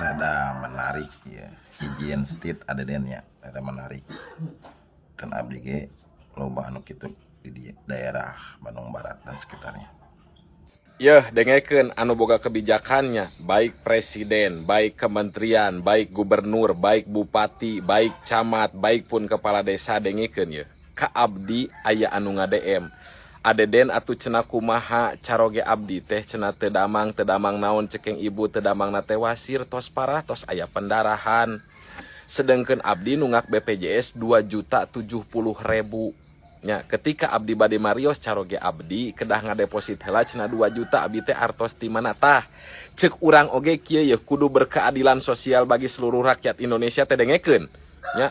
Rada menarik ya, hijien street adedennya rada menarik. Dan abdi ge loba anu kitu di daerah Bandung Barat dan sekitarnya. Yeuh, dengekeun anu boga kebijakannya, baik presiden, baik kementerian, baik gubernur, baik bupati, baik camat, baik pun kepala desa, dengekeun yeuh. Ka abdi aya anu nga-DM. "Adeden atuh," cenah, "kumaha caroge abdi teh," cenah, "teu damang, teu damang naon cekeng ibu, teu damang teh wasir tos parah, tos aya pendarahan. Sedengkeun abdi nunggak BPJS 2.070.000 nya. Ketika abdi bade marios, caroge abdi kedah ngadeposit heula," cenah, "2 juta. Abdi teh artos ti mana?" Tah, cek urang oge kieu ye, kudu berkeadilan sosial bagi seluruh rakyat Indonesia teh. Dengekeun nya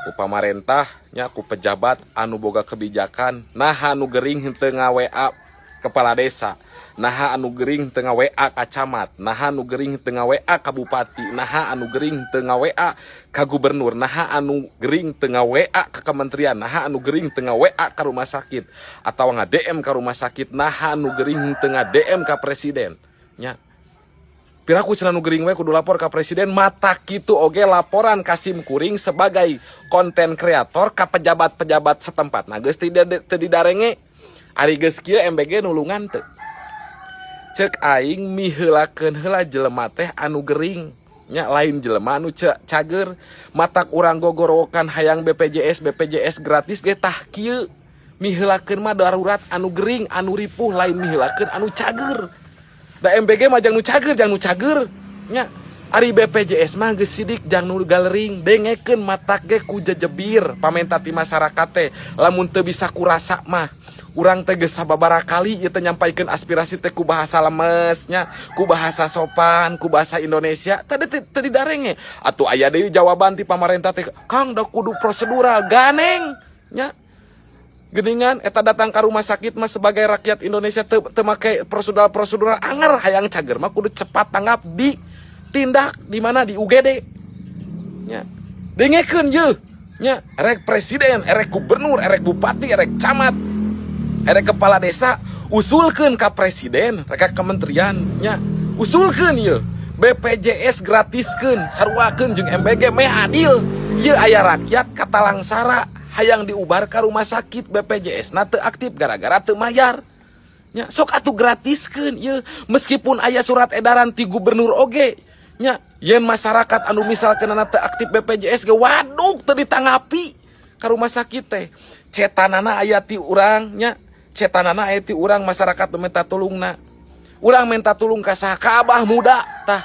ku pamarentah nya, ku pejabat anu boga kebijakan. Nah, anu gering henteu nga-WA kepala desa? Naha anu gering teu nga-WA ka camat? Naha anu gering teu nga-WA ka bupati? Naha anu gering teu nga-WA ka gubernur? Naha anu gering teu nga-WA ka kementerian? Naha anu gering teu nga-WA ka rumah sakit atau nga-DM ka rumah sakit? Naha anu gering teu nga-DM ka presiden nya? Piraku cenah nu gering we kudu lapor ka presiden. Mata kitu oge laporan ka sim kuring sebagai konten kreator ka pejabat-pejabat setempat. Nah, geus tidak teu didarenge. Ari geus kieu, MBG nulungan teu? Cek aing, miheulakeun heula jelema teh anu gering nya, lain jelema anu cager. Matak urang gogorowokan hayang BPJS BPJS gratis ge. Tah kieu, miheulakeun mah darurat anu gering, anu ripuh, lain miheulakeun anu cager. Da MBG mah jang nu cager, jang nu cager nya. Ari BPJS mah geus sidik jang nu galering. Dengekeun, matak ge ku jejebir pamenta ti masyarakat teh. Lamun teu bisa kurasa mah, urang teh geus sababaraha kali ieu teh nyampaikeun aspirasi teh ku bahasa lemes nya, ku bahasa sopan, ku bahasa Indonesia tadi teu didarenge. Atuh aya deui jawaban ti pamarentah teh, "Kang, da kudu prosedural." Ganeng nya. Geningan eta datang ke rumah sakit mah sebagai rakyat Indonesia teu teu make prosedural prosedural anger. Hayang cager mah kudu cepat tanggap, di tindak di mana, di UGD nya. Dengekeun ye nya, erek presiden, erek gubernur, erek bupati, erek camat, erek kepala desa, usulkeun ka presiden, rek ka kementerian nya, usulkeun ye BPJS gratiskeun, saruakeun jeung MBG, meh adil. Ye aya rakyat katalangsara hayang diubar ka rumah sakit, BPJS na teu aktif gara-gara teu mayar nya. Sok atuh gratiskeun ye, meskipun aya surat edaran ti gubernur oge nya. Yen masyarakat anu misalkeun teu aktif BPJS ge, waduk, teu ditanggapi ka rumah sakit teh. Cetanana aya ti urang nya, cetanana aya ti urang masyarakat nu minta tulungna. Urang minta tulung ka saha? Ka abah muda tah.